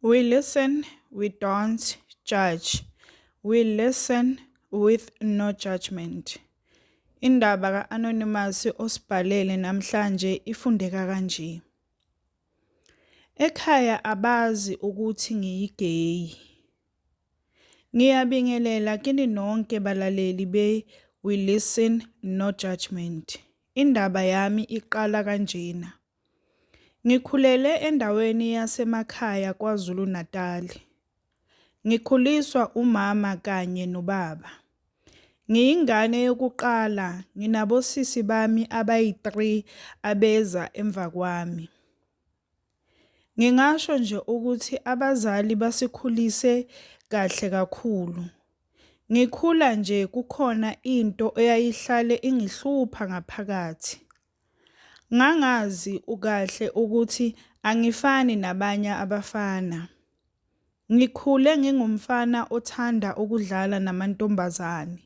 We listen, we don't judge. We listen with no judgment. Indaba ka-Anonymous osibhalele namhlanje ifundeka kanje. Ekhaya abazi ukuthi ngiyigeyi. Ngiyabingelela kini nonke balaleli be-We Listen No Judgment. Indaba yami iqala kanjena. Ngikhulele endaweni yasemakhaya KwaZulu-Natali. Ngikhuliswa umama kanye nobaba. Ngiyingane yokuqala, nginabosisi bami abayi-3 abeza emva kwami. Ngingasho nje ukuthi abazali basikhulise kahle kakhulu. Ngikhula nje kukhona into eyayihlale ingihlupha ngaphakathi. Ngangazi kahle ukuthi angifani nabanye abafana. Ngikhule ngingumfana othanda ukudlala namantombazane.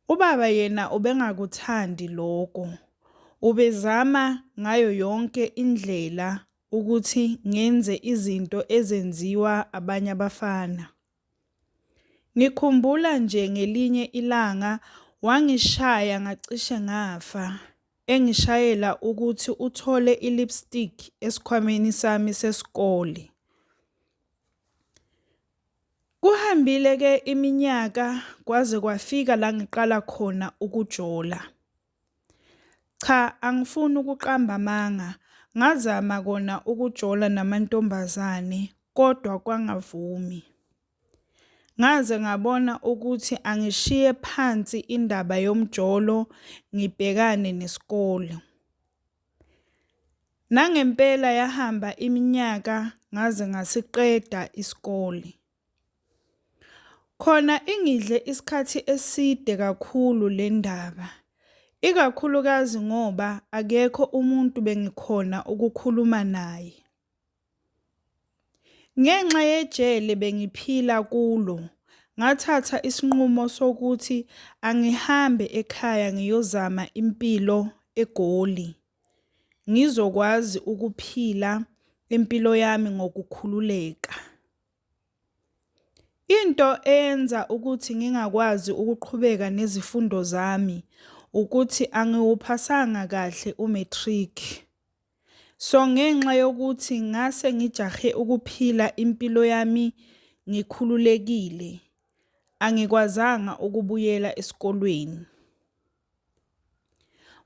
Ubaba yena ubengakuthandi loko. Ubezama ngayo yonke indlela ukuthi ngenze izinto ezenziwa abanye abafana. Ngikhumbula nje ngelinye ilanga wangishaya ngacishe ngafa, engishayela ukuthi uthole i-lipstick esikhwameni sami sesikole. Kuhambile-ke iminyaka kwaze kwafika la ngiqala khona ukujola. Cha, angifuni ukuqamba amanga, ngazama kona ukujola namantombazane kodwa kwangavumi. Ngaze ngabona ukuthi angishiye phansi indaba yomjolo ngibhekane nesikole. Nangempela yahamba iminyaka ngaze ngasiqeda isikole. Khona ingidle isikhathi eside kakhulu le ndaba, ikakhulukazi ngoba akekho umuntu bengikhona ukukhuluma naye. Ngenxa yejele bengiphila kulo, ngathatha isinqumo sokuthi angihambe ekhaya ngiyozama impilo eGoli, ngizokwazi ukuphila impilo yami ngokukhululeka. Into eyenza ukuthi ngingakwazi ukuqhubeka nezifundo zami ukuthi angiwuphasanga kahle u-matric. So ngenxa yokuthi ngase ngijahe ukuphila impilo yami ngikhululekile, angikwazanga ukubuyela esikolweni.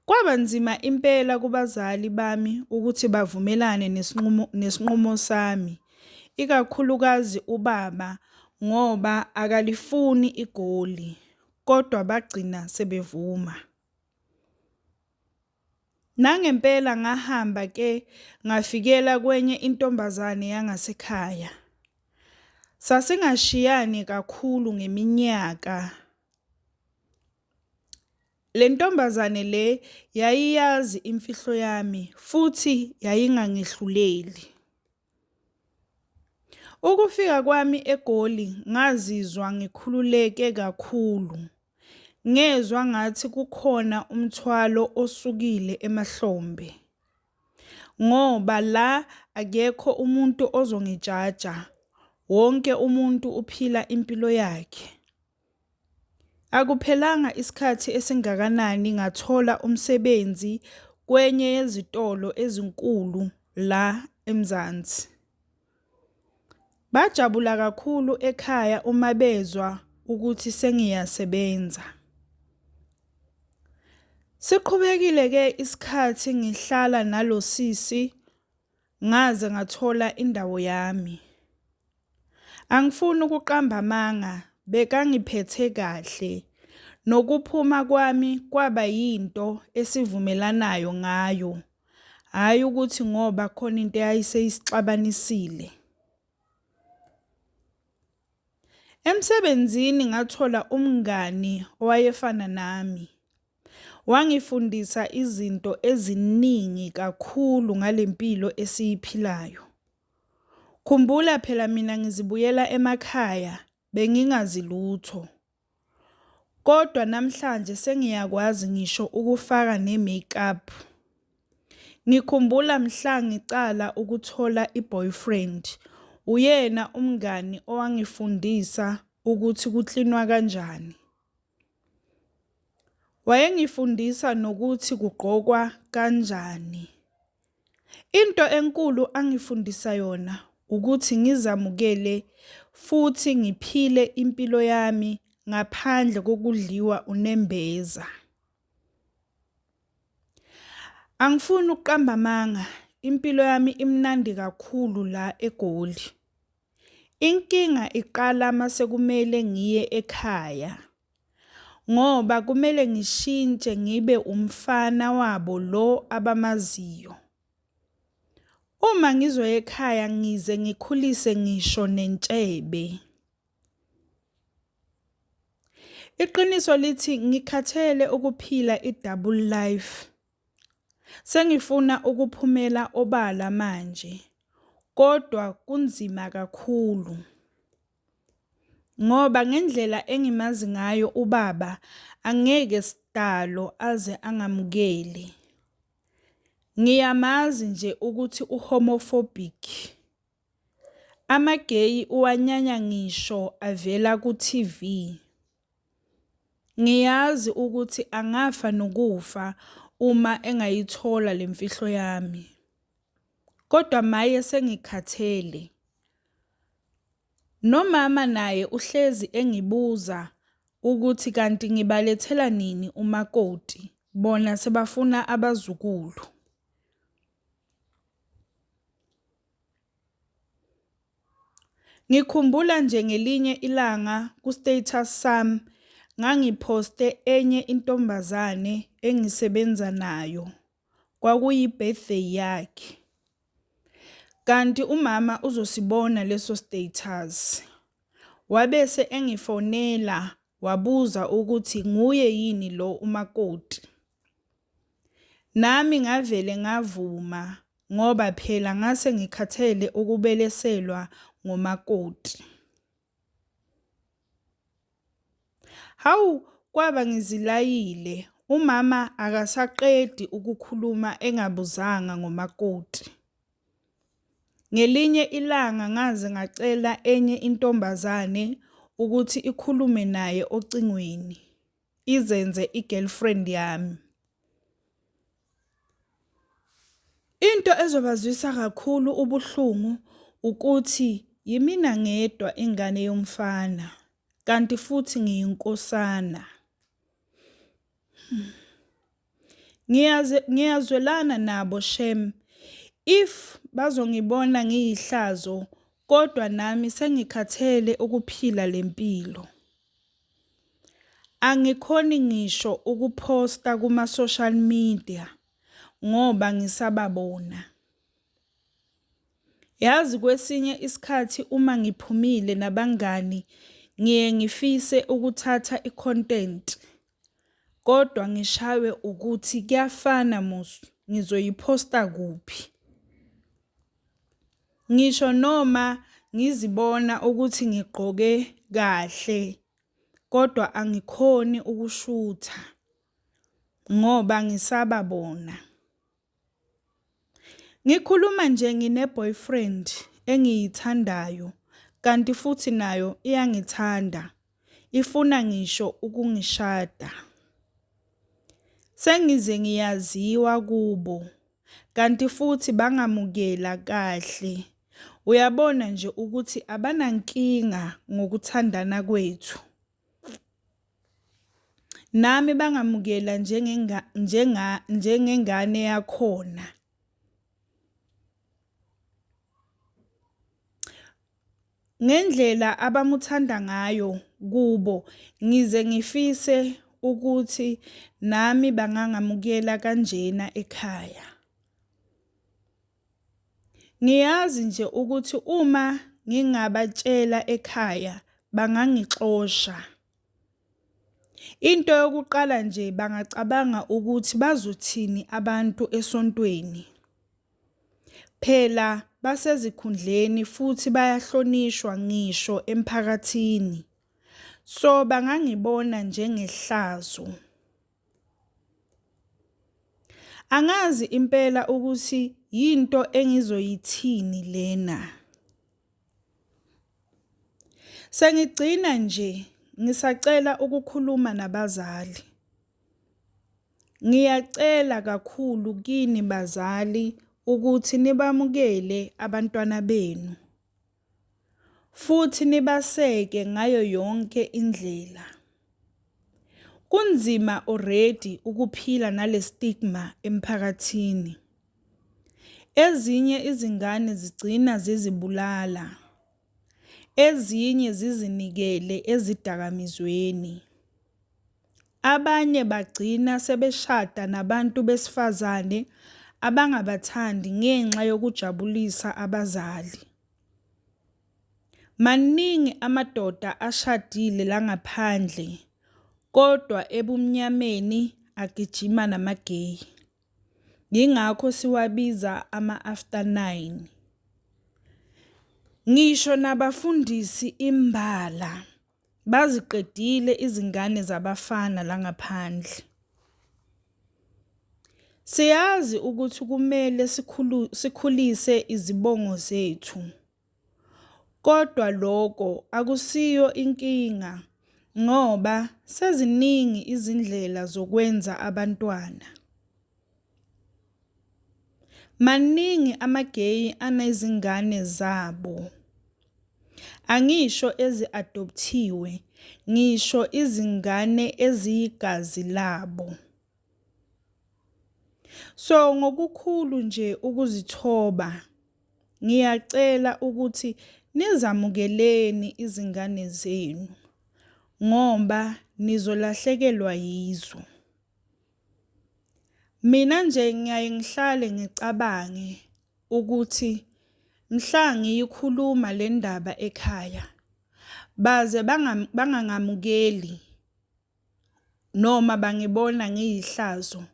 Kwaba nzima impela kubazali bami ukuthi bavumelane nesinqumo sami, ikakhulukazi ubaba ngoba akalifuni iGoli, kodwa bagcina sebevuma. Nangempela ngahamba-ke ngafikela kwenye intombazane yangasekhaya. Sasingashiyani kakhulu ngeminyaka. Le ntombazane le yayiyazi imfihlo yami futhi yayingangehluleli. Ukufika kwami eGoli ngazizwa ngikhululeke kakhulu. Ngezwa ngathi kukhona umthwalo osukile emahlombe ngoba la akekho umuntu ozongijaja, wonke umuntu uphila impilo yakhe. Akuphelanga isikhathi esingakanani ngathola umsebenzi kwenye yezitolo ezinkulu la eMzansi. Bajabula kakhulu ekhaya uma bezwa ukuthi sengiyasebenza. Siqhubekile-ke isikhathi ngihlala nalo sisi ngaze ngathola indawo yami. Angifuni ukuqamba amanga, bekangiphethe kahle. Nokuphuma kwami kwaba yinto esivumelanayo ngayo, hhayi ukuthi ngoba khona into eyayiseyisixabanisile. Emsebenzini ngathola umngani owayefana nami. Wangifundisa izinto eziningi kakhulu ngale mpilo esiyiphilayo. Khumbula phela mina ngizibuyela emakhaya bengingazi lutho. Kodwa namhlanje sengiyakwazi ngisho ukufaka ne-makeup. Ngikhumbula mhla ngicala ukuthola i-boyfriend. Uyena umngani owangifundisa ukuthi kuklinwa kanjani. Wayengifundisa nokuthi kugqokwa kanjani. Into enkulu angifundisa yona ukuthi ngizamukele futhi ngiphile impilo yami ngaphandle kokudliwa unembeza. Angifuni ukuqamba amanga, impilo yami imnandi kakhulu la eGoli. Inkinga iqala mase kumele ngiye ekhaya ngoba kumele ngishintshe ngibe umfana wabo lo abamaziyo. Uma ngizoya ekhaya ngize ngikhulise ngisho nentshebe. Iqiniso lithi ngikhathele ukuphila i-double life. Sengifuna ukuphumela obala manje kodwa kunzima kakhulu ngoba ngendlela engimazi ngayo ubaba angeke sidalo aze angamukeli. Ngiyamazi nje ukuthi u-homophobic. Amageyi uwanyanya ngisho avela ku-TV. Ngiyazi ukuthi angafa nokufa uma engayithola le mfihlo yami. Kodwa maye sengikhathele. Nomama naye uhlezi engibuza ukuthi kanti ngibalethela nini umakoti bona sebafuna abazukulu. Ngikhumbula nje ngelinye ilanga ku-status sami ngangiphoste enye intombazane engisebenza nayo, kwakuyi-birthday yakhe. Kanti umama uzosibona leso status. Wabese engifonela wabuza ukuthi nguye yini lo umakoti. Nami ngavele ngavuma ngoba phela ngase ngikhathele ukubeleselwa ngomakoti. Hawu kwaba ngizilayile umama akasaqedi ukukhuluma engabuzanga ngomakoti. Ngelinye ilanga ngaze ngacela enye intombazane ukuthi ikhulume naye ocingweni. Izenze i-girlfriend yami. Into ezobazwisa kakhulu ubuhlungu ukuthi yimina ngedwa ingane yomfana kanti futhi ngiyinkosana. Ngiyazwelana nabo shem if bazongibona ngiyihlazo kodwa nami sengikhathele ukuphila le mpilo. Angikhoni ngisho ukuphosta kuma-social media ngoba ngisaba bona. Yazi kwesinye isikhathi uma ngiphumile nabangani ngiye ngifise ukuthatha i-content kodwa ngishaywe ukuthi kuyafana mos ngizoyiphosta kuphi. Ngisho noma ngizibona ukuthi ngigqoke kahle kodwa angikhoni ukushutha ngoba ngisaba bona. Ngikhuluma nje ngine-boyfriend engiyithandayo kanti futhi nayo iyangithanda, ifuna ngisho ukungishada. Sengize ngiyaziwa kubo kanti futhi bangamukela kahle. Uyabona nje ukuthi abanankinga ngokuthandana kwethu. Nami bangamukela njengengane yakhona. Ngendlela abamuthanda ngayo kubo ngize ngifise ukuthi nami bangangamukela kanjena ekhaya. Ngiyazi nje ukuthi uma ngingabatshela ekhaya bangangixosha. Into yokuqala nje bangacabanga ukuthi bazothini abantu esontweni. Phela basezikhundleni futhi bayahlonishwa ngisho emphakathini. So bangangibona njengehlazo. Angazi impela ukuthi yinto engizoyithini lena. Sengigcina nje ngisacela ukukhuluma nabazali. Ngiyacela kakhulu kini bazali ukuthi nibamukele abantwana benu futhi nibaseke ngayo yonke indlela. Kunzima already ukuphila nale stigma emphakathini. Ezinye izingane zigcina zizibulala, ezinye zizinikele ezidakamizweni. Abanye bagcina sebeshada nabantu besifazane abangabathandi ngenxa yokujabulisa abazali. Maningi amadoda ashadile la ngaphandle kodwa ebumnyameni agijima nama-gay. Yingakho siwabiza ama-after nine. Ngisho nabafundisi imbala baziqedile izingane zabafana la ngaphandle. Siyazi ukuthi kumele sikhulise izibongo zethu. Kodwa lokho akusiyo inkinga ngoba seziningi izindlela zokwenza abantwana. Maningi ama-gay anezingane zabo. Angisho ezi-adopthiwe, ngisho izingane eziyigazi labo. So ngokukhulu nje ukuzithoba ngiyacela ukuthi nizamukeleni izingane zenu ngoba nizolahlekelwa yizo. Mina nje ngiyaye ngihlale ngicabange ukuthi mhla ngiyikhuluma le ndaba ekhaya baze bangangamukeli noma bangibona ngiyihlazo,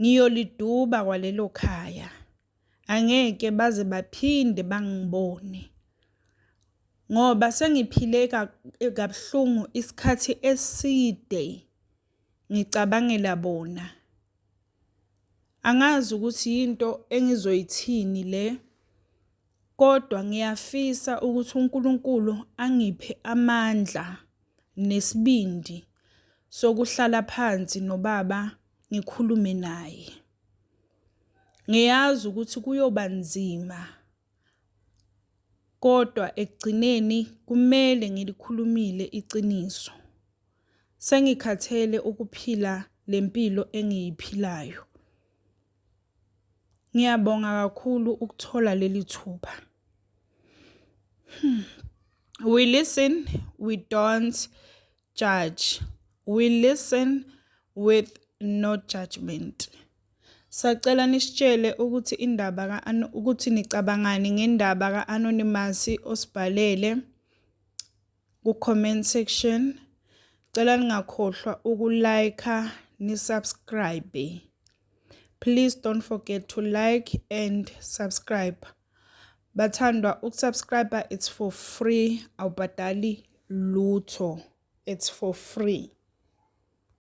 ngiyoliduba kwalelo khaya. Angeke baze baphinde bangibone ngoba sengiphile kabuhlungu isikhathi eside ngicabangela bona. Angazi ukuthi yinto engizoyithini le, kodwa ngiyafisa ukuthi uNkulunkulu angiphe amandla nesibindi sokuhlala phansi nobaba ngikhulume naye. Ngiyazi ukuthi kuyoba nzima kodwa ekugcineni kumele ngilikhulumile iqiniso. Sengikhathele ukuphila le mpilo engiyiphilayo. Ngiyabonga kakhulu ukuthola leli thuba. We listen, we don't judge. We listen with no judgment. Sacela nisitshele ukuthi indaba ka ukuthi nicabangani ngendaba ka-Anonymous osibhalele ku-comment section. Cela ningakhohlwa uku-like ni-subscribe. Please don't forget to like and subscribe. Bathandwa, uku-subscribe it's for free, awubhadali lutho. It's for free.